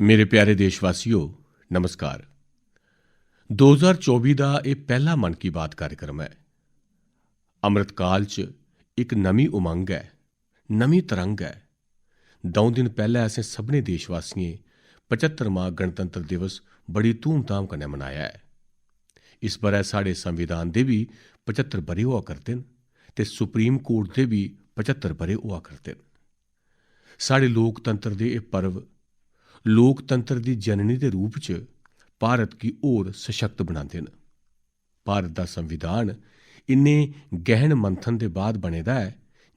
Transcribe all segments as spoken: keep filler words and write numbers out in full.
मेरे प्यारे देशवासियो, नमस्कार। दो ज्हार चौबी दा एह् पैह्ला मन की बात कार्यक्रम ऐ। अमृतकाल च इक नमीं उमंग ऐ, नमीं तरंग ऐ। द'ऊं दिन पैह्लै असें सभनें देशवासियें पचत्तरमां गणतंत्र दिवस बड़ी धूमधाम कन्नै मनाया ऐ। इस ब'रै साढ़े संविधान दे बी पचत्तर ब'रे होआ करदे न ते सुप्रीम कोर्ट दे बी पचत्तर ब'रे होआ करदे न। साढ़े लोकतंत्र दे एह् पर्व लोकतंत्र दी जननी दे रूप च भारत गी होर सशक्त बनांदे न। भारत दा संविधान इन्ने गैहन मंथन दे बाद बने दा ऐ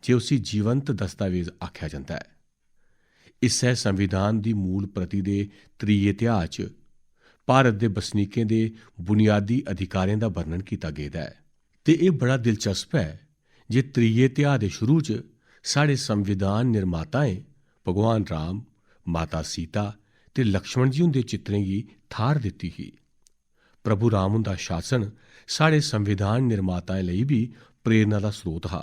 जे उसी जीवंत दस्तावेज आखेआ जंदा ऐ। इस्सै संविधान दी मूल प्रति दे त्रिये ध्याऽ च भारत दे बसनीकें दे बुनियादी अधिकारें दा वर्णन कीता गेदा ऐ। ते एह् बड़ा दिलचस्प ऐ जे त्रिये ध्याऽ दे शुरू च साढ़े संविधान निर्माताएं भगवान राम, माता सीता ते लक्ष्मण जी हुंदे चित्रें गी थाह्र दित्ती ही। प्रभु राम हुंदा शासन साढ़े संविधान निर्माताएं लेई बी प्रेरणा दा स्रोत हा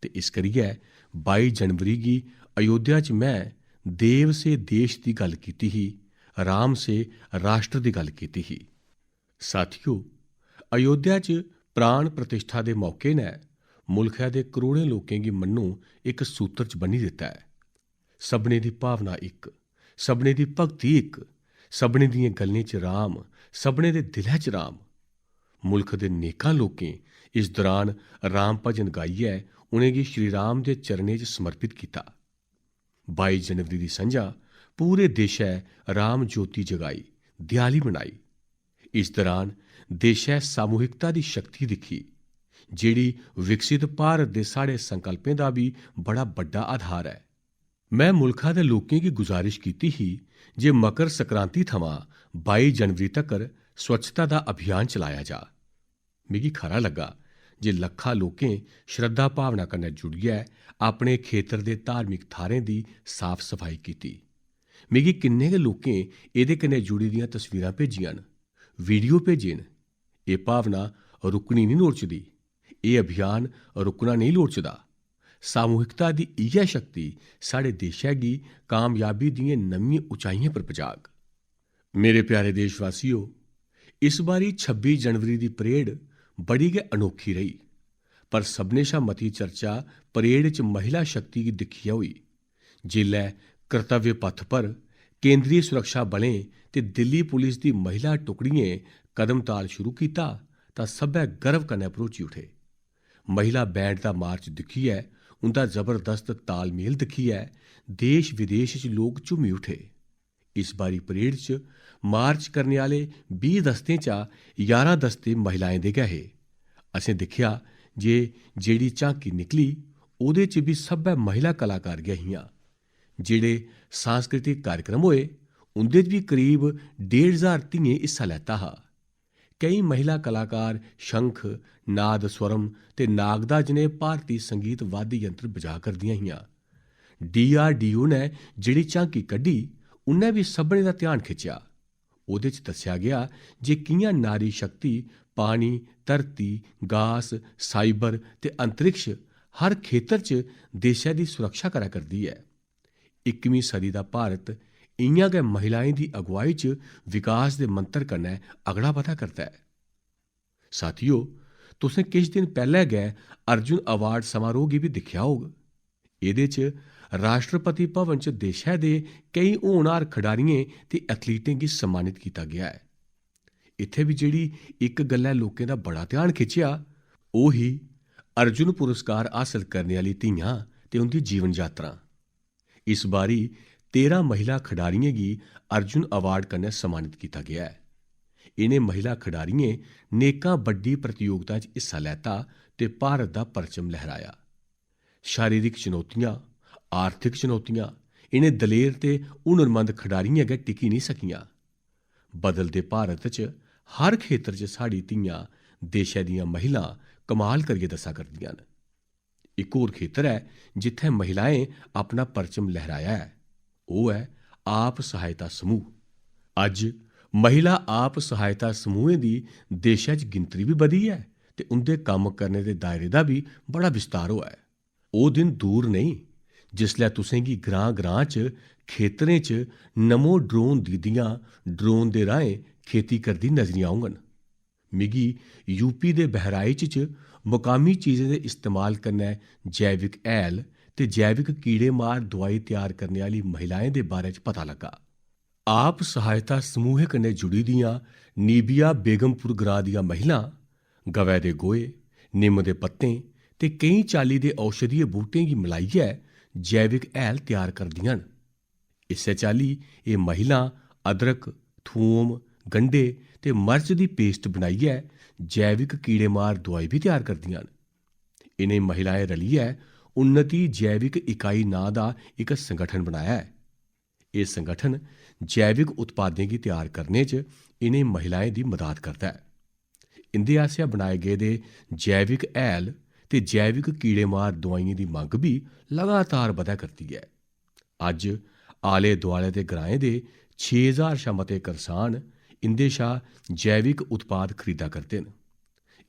ते इस करियै बाई जनवरी गी अयोध्या च में देव से देश दी गल्ल कीती ही, राम से राष्ट्र दी गल्ल कीती ही। साथियो, अयोध्या च प्राण प्रतिष्ठा दे मौके नै मुल्खै दे करोड़ें लोकें गी मन्नो इक सूत्र च बन्नी दित्ता ऐ। सभनें दी भावना इक, सभनें दी भक्ति इक, सभनें दियें गल्लें च राम, सभनें दे दिलै च राम। मुल्ख दे नेकां लोकें इस दरान राम भजन गाइयै उ'नेंगी श्री राम दे चरणें च समर्पित कीता। बाई जनवरी दी संझा पूरे देशै राम ज्योति जगाई, देआली मनाई। इस दरान देशै सामूहिकता दी शक्ति दिक्खी, जेह्ड़ी विकसित भारत दे साढ़े संकल्पें दा बी बड़ा बड्डा आधार ऐ। में मुल्खा दे लोकें गी गुजारिश कीती ही जे मकर संक्रांति थमां बाई जनवरी तगर स्वच्छता दा अभियान चलाया जा। मिगी खरा लग्गा जे लक्खा लोकें श्रद्धा भावना कन्नै जुड़ियै अपने खेतर दे धार्मिक थाह्रें दी साफ सफाई कीती। मिगी किन्ने गै लोकें एह्दे कन्नै जुड़ी दियां तस्वीरां भेजियां न, वीडियो भेजे न। एह् भावना रुकनी निं लोड़चदी। एह् अभियान रुकना नेईं लोड़चदा। सामूहिकता दी इ'यै शक्ति साढ़े देशै गी कामयाबी दियें नमियें उचाइयें पर पजाग। मेरे प्यारे देशवासियो, इस बारी छब्बी जनवरी दी परेड बड़ी गै अनोखी रेही, पर सभनें शा मती चर्चा परेड च महिला शक्ति गी दिक्खियै होई। जिसलै कर्तव्य पथ पर केंद्री सुरक्षा बलें ते दिल्ली पुलिस दी महिला टुकड़ियें कदम ताल शुरू कीता, तां सब्भै गर्व कन्नै भरोची उठे। महिला बैंड दा मार्च दिक्खियै, उं'दा जबरदस्त तालमेल दिक्खियै देश-विदेश च लोक झूमी उठे। इस बारी परेड च मार्च करने आह्ले बीह् दस्तें चा ञारां दस्ते महिलाएं दे गै हे। असें दिक्खेआ जे जेह्ड़ी झांकी निकली, ओह्दे च बी सब्भै महिला कलाकार गै हियां। जेह्ड़े सांस्कृतिक कार्यक्रम होए, उं'दे च बी करीब डेढ़ ज्हार धियें हिस्सा लैता हा। केईं महिला कलाकार शंख, नाद स्वरम ते नागदा जनेह् भारती संगीत वाद्य यंत्र बजा करदियां हियां। डीआरडीओ ने जेह्ड़ी झांकी कड्ढी, उ'न्नै बी सभनें दा ध्यान खिच्चेआ। ओह्दे च दस्सेआ गेआ जे कि'यां नारी शक्ति पानी, धरती, गास, साइबर ते अंतरिक्ष हर खेतर च देशै दी सुरक्षा करै करदी ऐ। इक्कीमीं सदी दा भारत इ'यां गै महिलाएं दी अगुआई च विकास दे मंत्र कन्नै अगड़ा बधा करदा ऐ। साथियो, तुसें किश दिन पैह्लै गै अर्जुन अवार्ड समारोह गी बी दिक्खेआ होग। एह्दे च राष्ट्रपति भवन च देशै दे केई होनहार खडारियें ते एथलीटें गी सम्मानित कीता गेआ ऐ। इत्थै बी जेह्ड़ी इक गल्लै लोकें दा बड़ा ध्यान खिच्चेआ, ओह् ही अर्जुन पुरस्कार हासल करने आह्ली धियां ते उं'दी जीवन यात्रा। इस बारी तेरां महिला खडारियें गी अर्जुन अवार्ड कन्नै सम्मानित कीता गेआ ऐ। इ'नें महिला खडारियें नेकां बड्डी प्रतियोगितां च हिस्सा लैता ते भारत दा परचम लहराया। शारीरिक चुनौतियां, आर्थिक चुनौतियां इ'नें दलेर ते हुनरमंद खडारियें अग्गें टिकी नेईं सकियां। बदलदे भारत च हर खेतर च साढ़ी धियां, देशै दियां महिलां कमाल करियै दस्सा करदियां न। इक होर खेतर ऐ जित्थै महिलाएं अपना परचम लहराया ऐ, ओह् ऐ आप सहायता समूह। अज्ज महिला आप सहायता समूहें दी देशै च गिनतरी बी बधी ऐ ते उं'दे कम्म करने दे दायरे दा बी बड़ा विस्तार होआ ऐ। ओह् दिन दूर नेईं जिसलै तुसेंगी ग्रां-ग्रां च, खेतरें च नमो ड्रोन दीदियां ड्रोन दे राहें खेती करदी नजरी औङन। मिगी यूपी दे बहराइच च मकामी चीजें दे इस्तेमाल कन्नै जैविक हैल ते जैविक कीड़े-मार दोआई त्यार करने आह्ली महिलाएं दे बारे च पता लग्गा। आप सहायता समूहें कन्नै जुड़ी दियां नीबिया बेगमपुर ग्रां दियां महिलां गवै दे गोहे, निम्म दे पत्तें ते केईं चाल्ली दे औषधीय बूह्टें गी मलाइयै जैविक हैल त्यार करदियां न। इस्सै चाल्ली एह् महिलां अदरक, थूम, गंढे ते मर्च दी पेस्ट बनाइयै जैविक कीड़े-मार दोआई बी त्यार करदियां न। इ'नें महिलाएं रलियै उन्नति जैविक इकाई नांऽ दा इक संगठन बनाया ऐ। एह् संगठन जैविक उत्पादें गी त्यार करने च इ'नें महिलाएं दी मदाद करदा ऐ। इं'दे आसेआ बनाए गेदे जैविक हैल ते जैविक कीड़े-मार दोआइयें दी मंग बी लगातार बधै करदी ऐ। अज्ज आले-दुआले दे ग्राएं दे छे ज्हार शा मते करसान इं'दे शा जैविक उत्पाद खरीदा करदे न।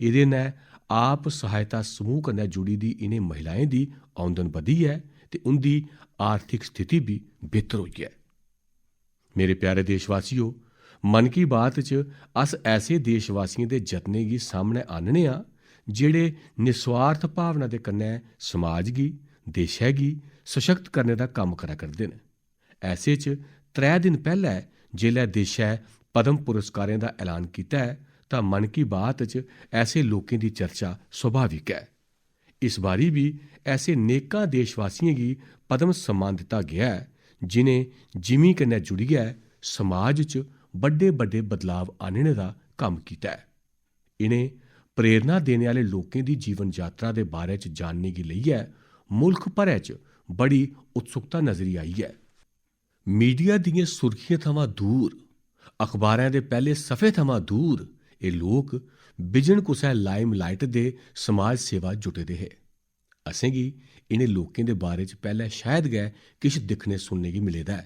एह्दे नै आप सहायता समूह कन्नै जुड़ी दी इ'नें महिलाएं दी औंदन बधी ऐ ते उं'दी आर्थिक स्थिति बी बेहतर होई ऐ। मेरे प्यारे देशवासियो, मन की बात च अस ऐसे देशवासियें दे जतनें गी सामनै आह्नने आं, जेह्ड़े निस्वार्थ भावना दे कन्नै समाज गी, देशै गी सशक्त करने दा कम्म करा करदे न। ऐसे च त्रै दिन पैह्लै जेल्लै देशै पद्म पुरस्कारें दा ऐलान कीता ऐ, तां मन की बात च ऐसे लोकें दी चर्चा स्वाभाविक ऐ। इस बारी बी ऐसे नेकां देशवासियें गी पद्म सम्मान दित्ता गेआ ऐ, जिनें जिमीं कन्नै जुड़ियै समाज च बड्डे-बड्डे बदलाव आह्नने दा कम्म कीता ऐ। इनें प्रेरणा देने आह्ले लोकें दी जीवन यात्रा दे बारे च जानने गी लेइयै मुल्ख भरै च बड़ी उत्सुकता नजरी आई ऐ। मीडिया दियें सुर्खियें थमां दूर, अखबारें दे पैह्ले सफे थमां दूर एह् लोक बिजन कुसै लाइमलाइट दे समाज सेवा च जुटे दे हे। असेंगी इ'नें लोकें दे बारे च पैह्ले शायद गै किश दिक्खने सुनने गी मिले दा ऐ,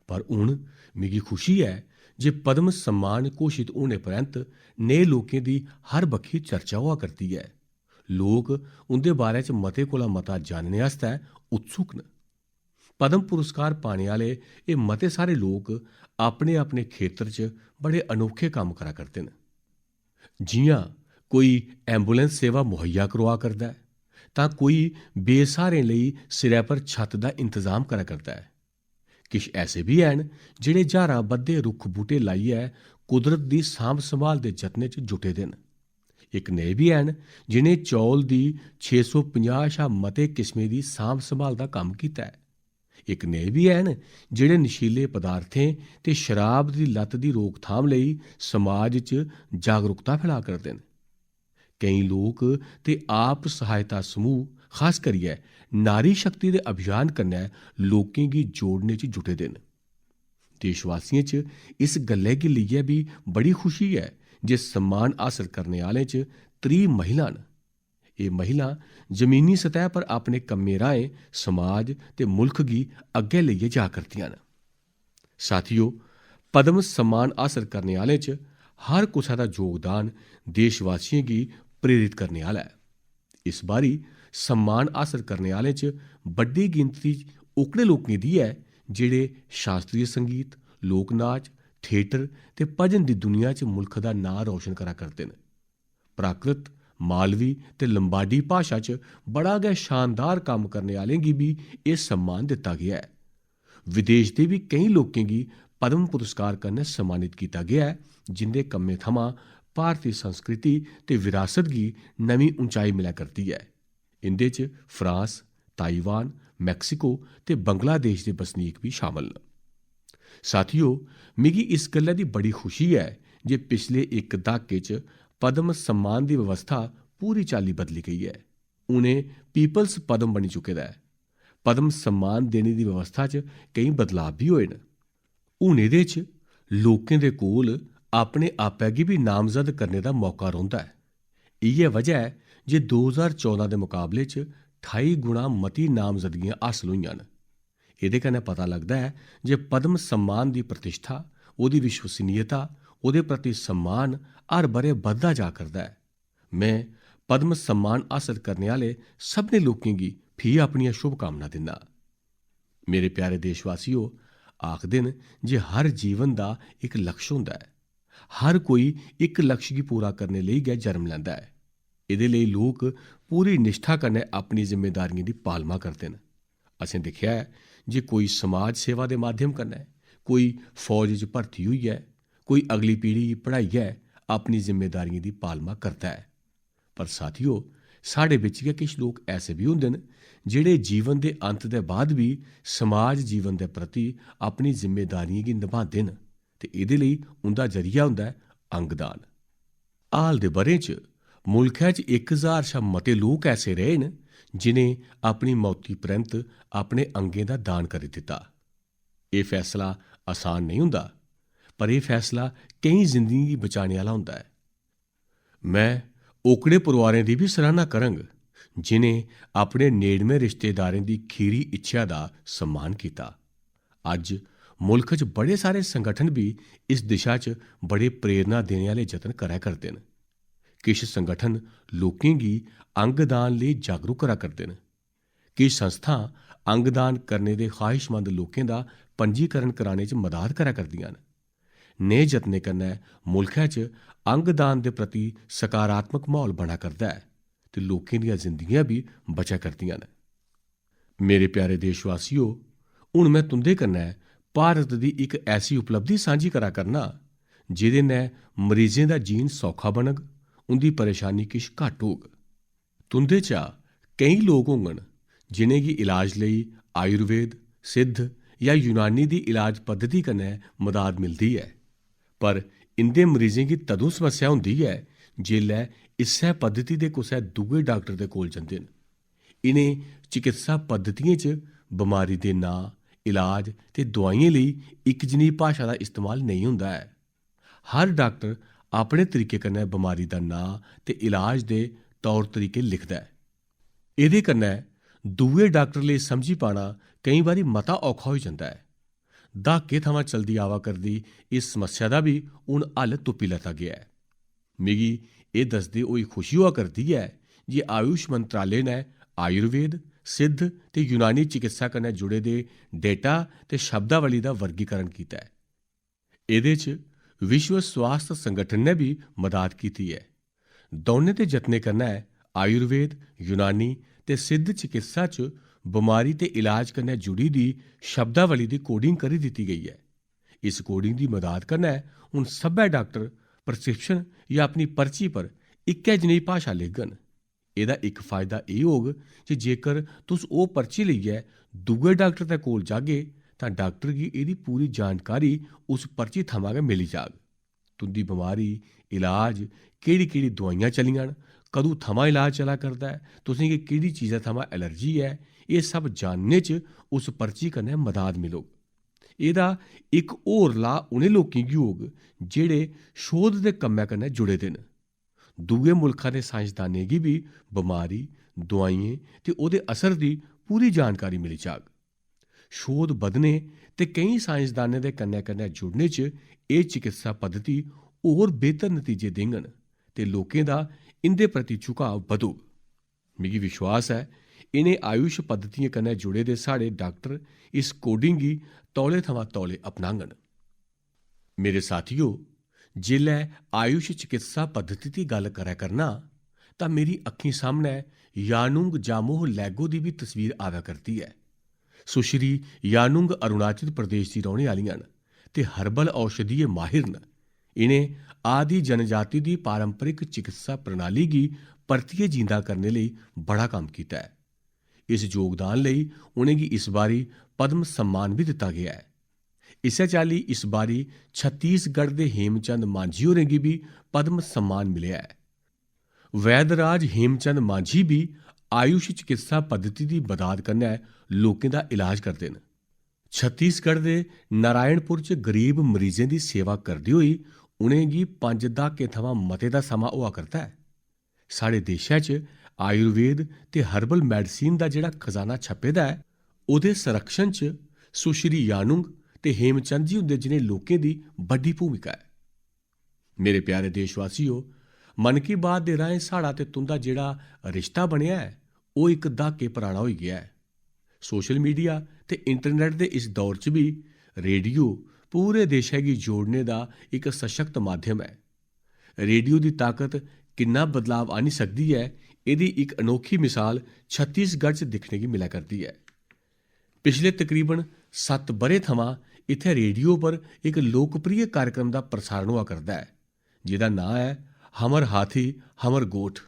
पर हून मिगी खुशी ऐ जे पद्म सम्मान घोशत होने परैंत नेह् लोकें दी हर बक्खी चर्चा होआ करदी ऐ। लोक उं'दे बारे च मते कोला मता जानने आस्तै उत्सुक न। पद्म पुरस्कार पाने आह्ले एह् मते सारे लोक अपने-अपने खेतर च बड़े अनोखे कम्म करा करदे न। जि'यां कोई एम्बुलेंस सेवा मुहैया करोआ करदा ऐ, तां कोई बेसहारें लेई सिरै पर छत्त दा इंतजाम करा करदा ऐ। किश ऐसे बी हैन जेह्ड़े ज्हारां बद्धे रुक्ख-बूह्टे लाइयै कुदरत दी सांभ-संभाल दे जतनें च जुटे दे न। इक नेह् बी हैन जि'नें चौल दी छे सौ पंजाह् शा मते किस्में दी सांभ-संभाल दा कम्म कीता ऐ। इक नेह् बी हैन जेह्ड़े नशीले पदार्थें ते शराब दी लत्त दी रोकथाम लेई समाज च जागरूकता फैला करदे न। केईं लोक ते आप सहायता समूह, खास करियै नारी शक्ति दे अभियान कन्नै लोकें गी जोड़ने च जुटे दे न। देशवासियें च इस गल्लै गी लेइयै बी बड़ी खुशी ऐ जे सम्मान हासल करने आह्लें च त्रीह् महिलां न। एह् महिलां जमीनी सतह पर अपने कम्में राहें समाज ते मुल्ख गी अग्गै लेइयै जा करदियां न। साथियो, पद्म सम्मान हासल करने आह्लें च हर कुसै दा योगदान देशवासियें गी प्रेरित करने आह्ला ऐ। इस बारी सम्मान हासल करने आह्लें च बड्डी गिनतरी ओकड़े लोकें दी ऐ जेह्ड़े शास्त्रीय संगीत, लोक नाच, थिएटर ते भजन दी दुनिया च मुल्ख दा नांऽ रोशन करा करदे न। प्राकृत, मालवी ते लंबाडी भाशा च बड़ा गै शानदार कम्म करने आह्लें गी बी एह् सम्मान दित्ता गेआ ऐ। विदेश दे बी केईं लोकें गी पद्म पुरस्कार कन्नै सम्मानित कीता गेआ ऐ, जिं'दे कम्में थमां भारती संस्कृति ते विरासत गी नमीं उंचाई मिलै करदी ऐ। इं'दे च फ्रांस, ताइवान, मैक्सिको ते बंगलादेश दे बसनीक बी शामल न। साथियो, मिगी इस गल्लै दी बड़ी खुशी ऐ जे पिछले इक द्हाके च पद्म सम्मान दी व्यवस्था पूरी चाल्ली बदली गेई ऐ। हून एह् पीपल्स पद्म बनी चुके दा ऐ। पद्म सम्मान देने दी व्यवस्था च केईं बदलाव बी होए न। हून एह्दे च लोकें दे कोल अपने आपै गी बी नामजद करने दा मौका रौंह्दा ऐ। इ'यै वजह ऐ जे दो ज्हार चौदां दे मकाबले च ठाई गुणा मती नामजदगियां हासल होइयां न। एह्दे कन्नै पता लगदा ऐ जे पद्म सम्मान दी प्रतिष्ठा, ओह्दी विश्वसनीयता, ओह्दे प्रति सम्मान हर ब'रे बधदा जा करदा ऐ। में पद्म सम्मान हासल करने आह्ले सभनें लोकें गी फ्ही अपनियां शुभकामनां दिन्ना। मेरे प्यारे देशवासियो, आखदे न जे हर जीवन दा इक लक्ष्य होंदा ऐ। हर कोई इक लक्ष्य गी पूरा करने लेई गै जन्म लैंदा ऐ। एह्दे लेई लोक पूरी निश्ठा कन्नै अपनी जिम्मेदारियें दी पालमा करदे न। असें दिक्खेआ ऐ जे कोई समाज सेवा दे माध्यम कन्नै, कोई फौज च भर्ती होइयै, कोई अगली पीढ़ी गी पढ़ाइयै अपनी जिम्मेदारियें दी पालमा करदा ऐ। पर साथियो, साढ़े बिच गै किश लोक ऐसे बी होंदे न जेह्ड़े जीवन दे अंत दे बाद बी समाज जीवन दे प्रति अपनी जिम्मेदारियें गी नभांदे न ते एह्दे लेई उं'दा जरिया होंदा ऐ अंगदान। हाल दे ब'रें च मुल्खै च इक ज्हार शा मते लोक ऐसे रेह् न जिनें अपनी मौती परैंत अपने अंगें दा दान करी दित्ता। एह् फैसला आसान नेईं होंदा, पर एह् फैसला केईं जिंदगियें गी बचाने आह्ला होंदा ऐ। में ओकड़े परोआरें दी बी सराह्ना करङ जिनें अपने नेड़में रिश्तेदारें दी खीरी इच्छेआ दा सम्मान कीता। अज्ज मुल्ख च बड़े सारे संगठन बी इस दिशा च बड़े प्रेरणा देने आह्ले जतन करै करदे न। किश संगठन लोकें गी अंगदान लेई जागरूक करा करदे न। किश संस्थां अंगदान करने दे ख्वाहिशमंद लोकें दा पंजीकरण कराने च मदाद करै करदियां न। नेह जतनें कन्नै मुल्खै च अंगदान दे प्रति सकारात्मक म्हौल बना करदा ऐ ते लोकें दियां जिंदगियां बी बचै करदियां न। मेरे प्यारे देशवासियो, हून में तुं'दे कन्नै भारत दी इक ऐसी उपलब्धि सांझी करा करना जेह्दे नै मरीजें दा जीन सौखा बनग, उं'दी परेशानी किश घट्ट होग। तुं'दे चा केईं लोक होङन जिनेंगी इलाज लेई आयुर्वेद, सिद्ध जां यूनानी दी इलाज पद्धति कन्नै मदाद मिलदी ऐ, पर इं'दे मरीजें गी तदूं समस्या होंदी ऐ जेल्लै इस्सै पद्धति दे कुसै दूए डाक्टर दे कोल जंदे न। इ'नें चिकित्सा पद्धतियें च बमारी दे नांऽ, इलाज ते दोआइयें लेई इक जनेही भाशा दा इस्तेमाल नेईं होंदा ऐ। हर डाक्टर अपने तरीके कन्नै बमारी दा नांऽ ते इलाज दे तौर तरीके लिखदा ऐ। एह्दे कन्नै दूए डाक्टर लेई समझी पाना केईं बारी मता औखा होई जंदा ऐ। द्हाके थमां चलदी आवा करदी इस समस्या दा बी हून हल तुप्पी लैता गेआ ऐ। मिगी एह् दसदे होई खुशी होआ करदी ऐ जे आयुष मंत्रालय नै आयुर्वेद, सिद्ध ते यूनानी चिकित्सा कन्नै जुड़े दे डेटा ते शब्दावली दा वर्गीकरण कीता ऐ। एह्दे च विश्व स्वास्थ्य संगठन ने बी मदाद कीती ऐ। दौनें दे जतनें कन्नै आयुर्वेद, यूनानी ते सिद्ध चिकित्सा च बमारी ते इलाज कन्नै जुड़ी दी शब्दावली दी कोडिंग करी दित्ती गेई ऐ। इस कोडिंग दी मदाद कन्नै हून सब्भै डाक्टर प्रिस्क्रिप्शन जां अपनी पर्ची पर इक्कै जनेही भाशा लिखङन। एह्दा इक फायदा एह् होग जे जेकर तुस ओह् पर्ची लेइयै दूए डाक्टर दे कोल जागे, तां डाक्टर गी एह्दी पूरी जानकारी उस पर्ची थमां गै मिली जाग। तुं'दी बमारी, इलाज, केह्ड़ी-केह्ड़ी दोआइयां चलियां न, कदूं थमां इलाज चला करदा ऐ, तुसें गी केह्ड़ी चीजा थमां एलर्जी ऐ, एह् सब जानने च उस पर्ची कन्नै मदाद मिलग। एह्दा इक होर लाह् उ'नें लोकें गी होग जेह्ड़े शोध दे कम्मै कन्नै जुड़े दे न। दूए मुल्खा दे साइंसदानें गी बी बमारी, दोआइयें ते ओह्दे असर दी पूरी जानकारी मिली जाग। शोध बधने ते केईं साइंसदानें दे कन्नै-कन्नै जुड़ने च एह् चिकित्सा पद्धति होर बेहतर नतीजे देङन ते लोकें दा इं'दे प्रति झुकाव बधोग। मिगी विश्वास ऐ, इ'नें आयुष पद्धतियें कन्नै जुड़े दे साढ़े डाक्टर इस कोडिंग गी तौले थमां तौले अपनाङन। मेरे साथियो, जेल्लै आयुष चिकित्सा पद्धति दी गल्ल करै करना, तां मेरी अक्खीं सामनै यानुंग जामोह लैगो दी बी तस्वीर आवै करदी ऐ। सुश्री यानुंग अरुणाचल प्रदेश दी रौह्ने आह्लियां न ते हर्बल औषधीय माहिर न। इ'नें आदि जनजाति दी पारंपरिक चिकित्सा प्रणाली गी परतियै जींदा करने लेई बड़ा कम्म कीता ऐ। इस योगदान लेई उ'नेंगी इस बारी पद्म सम्मान बी दित्ता गेआ ऐ। इस्सै चाल्ली इस बारी छत्तीसगढ़ दे हेमचंद मांझी होरें गी बी पद्म सम्मान मिलेआ ऐ। वैदराज हेमचंद मांझी बी आयुष चिकित्सा पद्धति दी मदाद कन्नै लोकें दा इलाज करदे न। छत्तीसगढ़ दे नारायणपुर च गरीब मरीजें दी सेवा करदे होई उ'नेंगी पंज द्हाकें थमां मते दा समां होआ करदा ऐ। साढ़े देशै च आयुर्वेद ते हर्बल मेडिसिन दा जेह्ड़ा खजाना छप्पे दा ऐ, ओह्दे संरक्षण च सुश्री यानुंग ते हेमचंद जी हुंदे जनेह् लोकें दी बड्डी भूमिका ऐ। मेरे प्यारे देशवासियो, मन की बात दे राहें साढ़ा ते तुं'दा जेह्ड़ा रिश्ता बनेआ ऐ, ओह् इक द्हाके पराना होई गेआ ऐ। सोशल मीडिया ते इंटरनेट दे इस दौर च बी रेडियो पूरे देशै गी जोड़ने दा इक सशक्त माध्यम ऐ। रेडियो दी ताकत किन्ना बदलाव आह्नी सकदी ऐ, एह्दी इक अनोखी मिसाल छत्तीसगढ़ च दिक्खने गी मिलै करदी ऐ। पिछले तकरीबन सत्त ब'रें थमां इत्थै रेडियो पर इक लोकप्रिय कार्यक्रम दा प्रसारण होआ करदा ऐ, जेह्दा नांऽ ऐ हमर हाथी, हमर गोठ।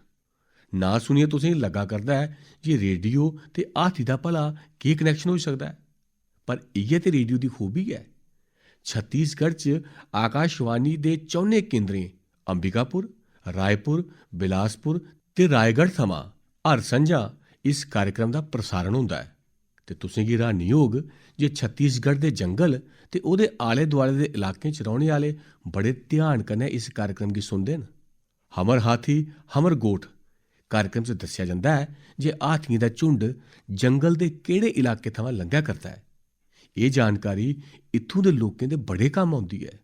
नांऽ सुनियै तुसेंगी लग्गा करदा ऐ जे रेडियो ते हाथी दा भला केह् कनैक्शन होई सकदा ऐ? पर इ'यै ते रेडियो दी खूबी ऐ। छत्तीसगढ़ च आकाशवाणी दे चौनें केंद्रें अंबिकापुर, रायपुर, बिलासपुर ते रायगढ़ थमां हर संझा इस कार्यक्रम दा प्रसारण होंदा ऐ। ते तुसेंगी र्हानी होग जे छत्तीसगढ़ दे जंगल ते ओह्दे आले-दुआले दे इलाकें च रौह्ने आह्ले बड़े ध्यान कन्नै इस कार्यक्रम गी सुनदे न। हमर हाथी, हमर गोठ कार्यक्रम च दस्सेआ जंदा ऐ जे हाथियें दा झुंड जंगल दे केह्ड़े इलाके थमां लंघा करदा ऐ। एह् जानकारी इत्थूं दे लोकें दे बड़े कम्म औंदी ऐ।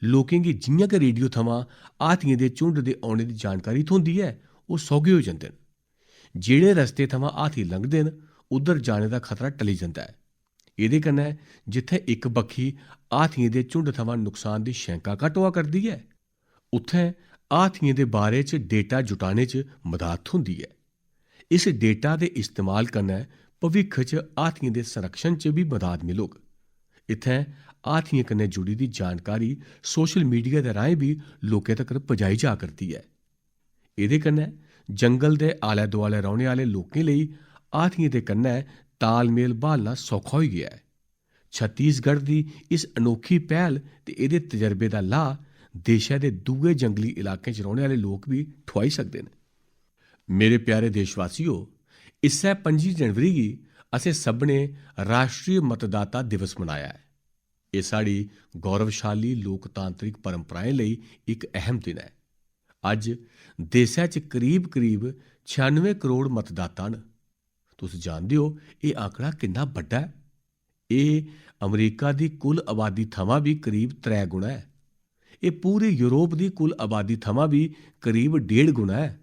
लोकें गी जि'यां गै रेडियो थमां हाथियें दे झुंड दे औने दी जानकारी थ्होंदी ऐ, ओह् सौगे होई जंदे न। जेह्ड़े रस्ते थमां हाथी लंघदे न, उद्धर जाने दा खतरा टली जंदा ऐ। एह्दे कन्नै जित्थै इक बक्खी हाथियें दे झुंड थमां नुकसान दी शैंका घट्ट होआ करदी ऐ, उत्थै हाथियें दे बारे च डेटा जुटाने च मदाद थ्होंदी ऐ। इस डेटा दे इस्तेमाल कन्नै भविक्ख च हाथियें दे संरक्षण च बी मदाद मिलग। इत्थै हाथियें कन्नै जुड़ी दी जानकारी सोशल मीडिया दे राहें बी लोकें तगर पजाई जा करदी ऐ। एह्दे कन्नै जंगल दे आलै-दुआलै रौह्ने आह्ले लोकें लेई हाथियें दे कन्नै तालमेल ब्हालना सौखा होई गेआ ऐ। छत्तीसगढ़ दी इस अनोखी पैह्ल ते एह्दे तजर्बे दा लाह् देशै दे दूए जंगली इलाकें च रौह्ने आह्ले लोक बी ठुआई सकदे न। मेरे प्यारे देशवासियो, इस्सै पंजी जनवरी गी असें सभनें राश्ट्री मतदाता दिवस मनाया ऐ। एह् साढ़ी गौरवशाली लोकतांत्रिक परंपराएं लेई इक अहम दिन ऐ। अज्ज देसै च करीब-करीब छियानुए करोड़ मतदाता न। तुस जानदे ओ, एह् आंकड़ा किन्ना बड्डा ऐ? एह् अमरीका दी कुल अबादी थमां बी करीब त्रै गुणा ऐ। एह् पूरे यूरोप दी कुल अबादी थमां बी करीब डेढ़ गुणा ऐ।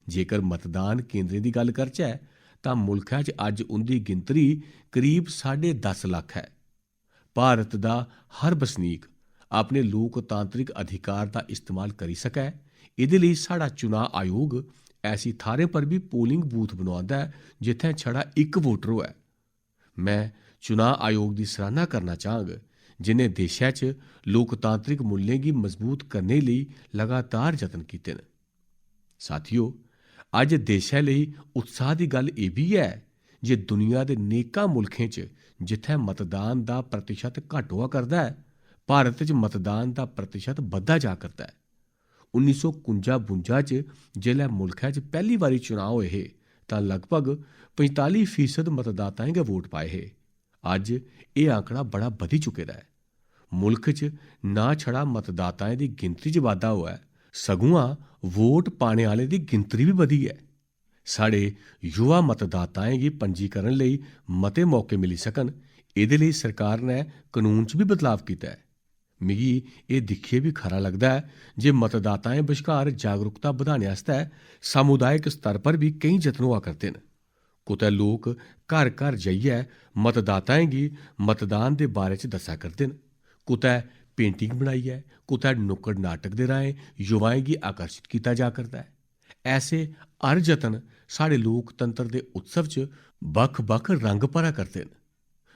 जेकर मतदान केंद्रें दी गल्ल करचै, तां मुल्खै च अज्ज उं'दी गिनतरी करीब साढ़े दस लक्ख ऐ। भारत दा हर बसनीक अपने लोकतांत्रिक अधिकार दा इस्तेमाल करी सकै, एह्दे लेई साढ़ा चुनां आयोग ऐसी थाह्रें पर बी पोलिंग बूथ बनोआंदा ऐ, जित्थै छड़ा इक वोटर होऐ। में चुनां आयोग दी सराह्ना करना चाह्ङ, जि'नें देशै च लोकतांत्रिक मुल्लें गी मजबूत करने लेई लगातार जतन कीते न। साथियो, अज्ज देशै लेई उत्साह दी गल्ल एह् बी ऐ जे दुनिया दे नेकां मुल्खें च जित्थै मतदान दा प्रतिशत घट्ट होआ करदा ऐ, भारत च मतदान दा प्रतिशत बधदा जा करदा ऐ। उन्नी सौ कुंजा बुंजा च जिसलै मुल्खै च पैह्ली बारी चुनां होए हे, तां लगभग पंजताली फीसद मतदाताएं गै वोट पाए हे। अज्ज एह् आंकड़ा बड़ा बधी चुके दा ऐ। मुल्ख च ना छड़ा मतदाताएं दी गिनतरी च बाद्धा होआ ऐ, सगुआं वोट पाने आह्लें दी गिनतरी बी बधी ऐ। साढ़े युवा मतदाताएं गी पंजीकरण लेई मते मौके मिली सकन, एह्दे लेई सरकार ने कनून च बी बदलाव कीता ऐ। मिगी एह् दिक्खियै बी खरा लगदा ऐ जे मतदाताएं बश्कार जागरूकता बधाने आस्तै सामुदायक स्तर पर बी केईं जतन होआ करदे न। कुतै लोक घर-घर जाइयै मतदाताएं गी मतदान दे बारे च दस्सा करदे न, कुतै पेंटिंग बनाइयै, कुतै नुक्कड़ नाटक दे राहें युवाएं गी आकर्शित कीता जा करदा ऐ। ऐसे हर जतन साढ़े लोकतंत्र दे उत्सव च बक्ख-बक्ख रंग भरा करदे न।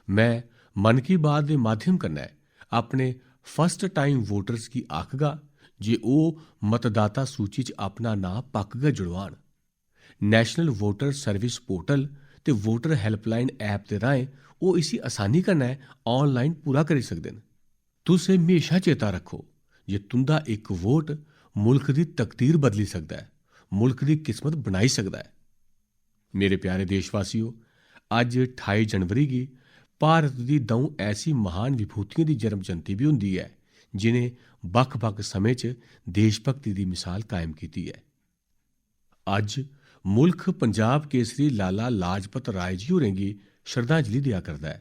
में मन की बात दे माध्यम कन्नै अपने फर्स्ट टाइम वोटर्स गी आखगा जे ओह् मतदाता सूची च अपना नांऽ पक्क गै जुड़वान। नेशनल वोटर सर्विस पोर्टल ते वोटर हेल्पलाइन ऐप दे राहें ओह् इसी असानी कन्नै आनलाइन पूरा करी सकदे न। तुस एह् म्हेशा चेता रक्खो जे तुं'दा इक वोट मुल्ख दी तकदीर बदली सकदा ऐ, मुल्ख दी किस्मत बनाई सकदा ऐ। मेरे प्यारे देशवासियो, अज्ज ठाई जनवरी गी भारत दी द'ऊं ऐसी महान विभूतियें दी जन्म जयंती बी होंदी ऐ, जि'नें बक्ख-बक्ख समें च देशभक्ति दी मिसाल कायम कीती ऐ। अज्ज मुल्ख पंजाब केसरी लाला लाजपत राय जी होरें गी श्रद्धांजलि देआ करदा ऐ।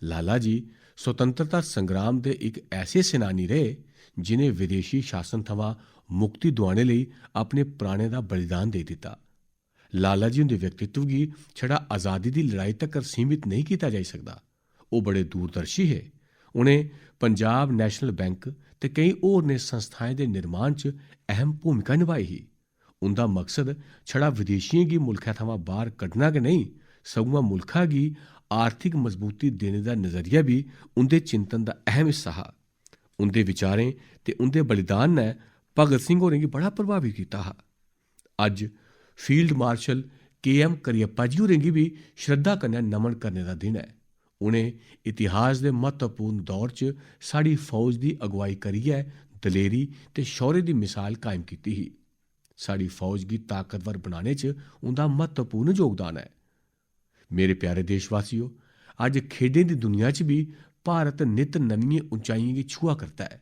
लाला जी स्वतंत्रता संग्राम दे इक ऐसे सेनानी रेह्, जि'नें विदेशी शासन थमां मुक्ति दुआने लेई अपने प्राणें दा बलिदान देई दित्ता। लाला जी हुंदे व्यक्तित्व गी छड़ा आजादी दी लड़ाई तकर सीमित नेईं कीता जाई सकदा। ओह् बड़े दूरदर्शी हे। उ'नें पंजाब नेशनल बैंक ते केई होरनें संस्थाएं दे निर्माण च अहम भूमिका नभाई ही। उं'दा मकसद छड़ा विदेशियें गी मुल्खै थमां बाह्र कड्ढना गै नेईं, सगुआं मुल्खा गी आर्थिक मजबूती देने दा नजरिया बी उं'दे चिंतन दा अहम हिस्सा हा। उं'दे विचारें ते उं'दे बलिदान ने भगत सिंह होरें गी बड़ा प्रभावित कीता हा। अज्ज फील्ड मार्शल के एम करियप्पा जी होरें गी बी श्रद्धा कन्नै नमन करने दा दिन ऐ। उ'नें इतिहास दे म्हत्तवपूर्ण दौर च साढ़ी फौज दी अगुवाई करियै दलेरी ते शौर्य दी मिसाल कायम कीती ही। साढ़ी फौज गी ताकतवर बनाने च उं'दा म्हत्तवपूर्ण योगदान ऐ। मेरे प्यारे देशवासियो, अज्ज खेढें दी दुनिया च बी भारत नित नमियें उंचाइयें गी छुआ करदा ऐ।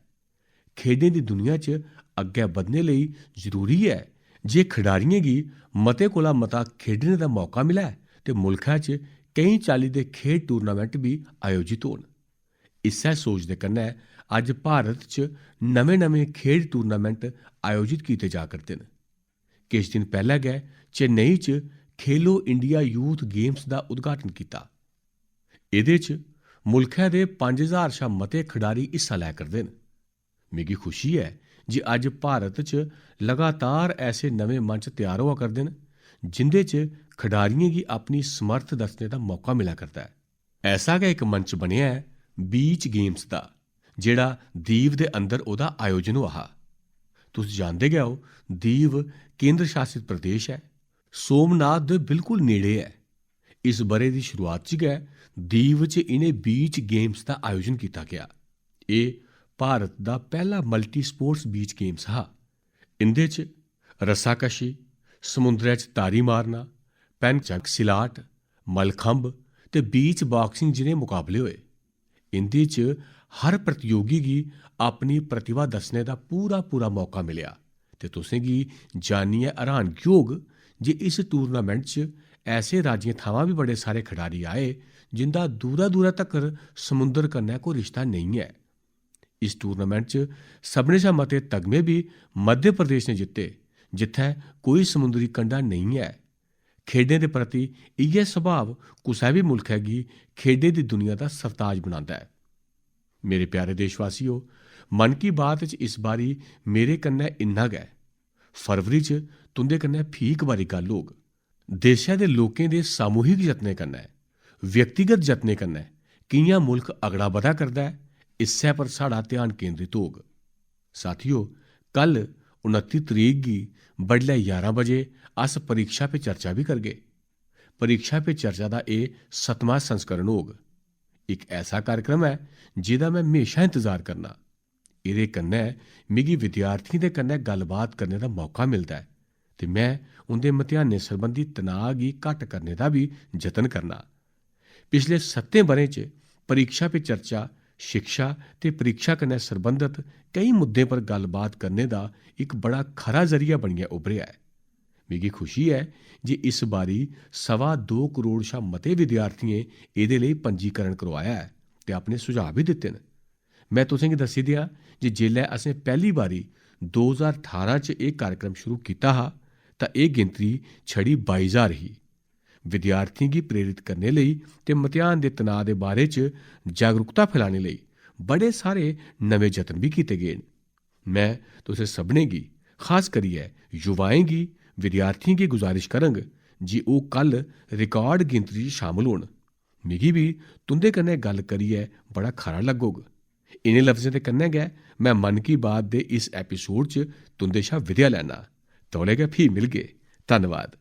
खेढें दी दुनिया च अग्गै बधने लेई जरूरी ऐ जे खिडारियें गी मते कोला मता खेढने दा मौका मिलै ते मुल्खै च केईं चाल्ली दे खेढ टूर्नामेंट बी आयोजित होन। इस्सै सोच दे कन्नै अज्ज भारत च नमें-नमें खेढ टूर्नामेंट आयोजित कीते जा करदे न। किश दिन पैह्लें गै चेन्नई च खेलो इंडिया यूथ गेम्स दा उद्घाटन कीता। एह्दे च मुल्खै दे पंज ज्हार शा मते खडारी हिस्सा लै करदे न। मिगी खुशी ऐ जे अज्ज भारत च लगातार ऐसे नमें मंच त्यार होआ करदे न, जिं'दे च खडारियें गी अपनी समर्थ दस्सने दा मौका मिला करदा ऐ। ऐसा गै इक मंच बनेआ ऐ बीच गेम्स दा, जेह्ड़ा दीव दे अंदर ओह्दा आयोजन होआ हा। तुस जानदे गै ओ, दीव केंद्र शासित प्रदेश ऐ, सोमनाथ दे बिल्कुल नेड़े ऐ। इस ब'रे दी शुरुआत च गै दीव च इ'नें बीच गेम्स दा आयोजन कीता गेआ। एह् भारत दा पैह्ला मल्टी स्पोर्ट्स बीच गेम्स हा। इं'दे च रस्साकशी, समुंदरै च तारी मारना, पैनचक सिलाट, मलखंभ ते बीच बाक्सिंग जनेह् मकाबले होए। इं'दे च हर प्रतियोगी गी अपनी प्रतिभा दस्सने दा पूरा-पूरा मौका मिलेआ ते तुसें गी जानियै हैरानगी होग जे इस टूर्नामेंट च ऐसे राज्यें थमां बी बड़े सारे खडारी आए जिं'दा दूरा-दूरा तक्कर समुंदर कन्नै कोई रिश्ता नेईं ऐ। इस टूर्नामेंट च सभनें शा मते तगमे बी मध्य प्रदेश ने जित्ते, जित्थै कोई समुंदरी कंढा नेईं ऐ। खेढें दे प्रति इ'यै स्वभाव कुसै बी मुल्खै गी खेढें दी दुनिया दा सरताज बनांदा ऐ। मेरे प्यारे देशवासियो, मन की बात च इस बारी मेरे कन्नै इन्ना गै। फरवरी च तुं'दे कन्नै फ्ही इक बारी गल्ल होग। देशै दे लोकें दे सामूहिक जतनें कन्नै, व्यक्तिगत जतनें कन्नै कि'यां मुल्ख अगड़ा बधा करदा ऐ, इस्सै पर साढ़ा ध्यान केंद्रित होग। साथियो, कल उनत्ती तरीक गी बडलै ञारां बजे अस परीक्षा पे चर्चा बी करगे। परीक्षा पे चर्चा दा एह् सतमां संस्करण होग। इक ऐसा कार्यक्रम ऐ जेह्दा में म्हेशा इंतजार करना। एह्दे कन्नै मिगी विद्यार्थियें दे कन्नै गल्लबात करने दा मौका मिलदा ऐ ते में उं'दे मतेहानें सरबंधी तनाऽ गी घट्ट करने दा बी जतन करना। पिछले सत्तें ब'रें च परीक्षा पे चर्चा शिक्षा ते परीक्षा कन्नै सरबंधत केई मुद्दें पर गल्लबात करने दा इक बड़ा खरा जरिया बनियै उब्भरेआ ऐ। मिगी खुशी ऐ जे इस बारी सवा दो करोड़ शा मते विद्यार्थियें एह्दे लेई पंजीकरण करोआया ऐ ते अपने सुझाऽ बी दित्ते न। में तुसें गी दस्सी देआं जे जेल्लै असें पैह्ली बारी दो ज्हार ठारां च एह् कार्यक्रम शुरू कीता हा, तां एह् गिनतरी छड़ी बाई ज्हार ही। विद्यार्थियें गी प्रेरित करने लेई ते मतेहान दे तनाऽ दे बारे च जागरूकता फैलाने लेई बड़े सारे नमें जतन बी कीते गे न। में तुसें सभनें गी, खास करियै युवाएं गी, विद्यार्थियें गी गुजारिश करङ जे ओह् कल रिकार्ड गिनतरी च शामल होन। मिगी बी तुं'दे कन्नै गल्ल करियै बड़ा खरा लग्गोग। इ'नें लफ्जें दे कन्नै गै में मन की बात दे इस एपिसोड च तुं'दे शा विदेआ लैन्ना। तौले गै फ्ही मिलगे। धन्नवाद।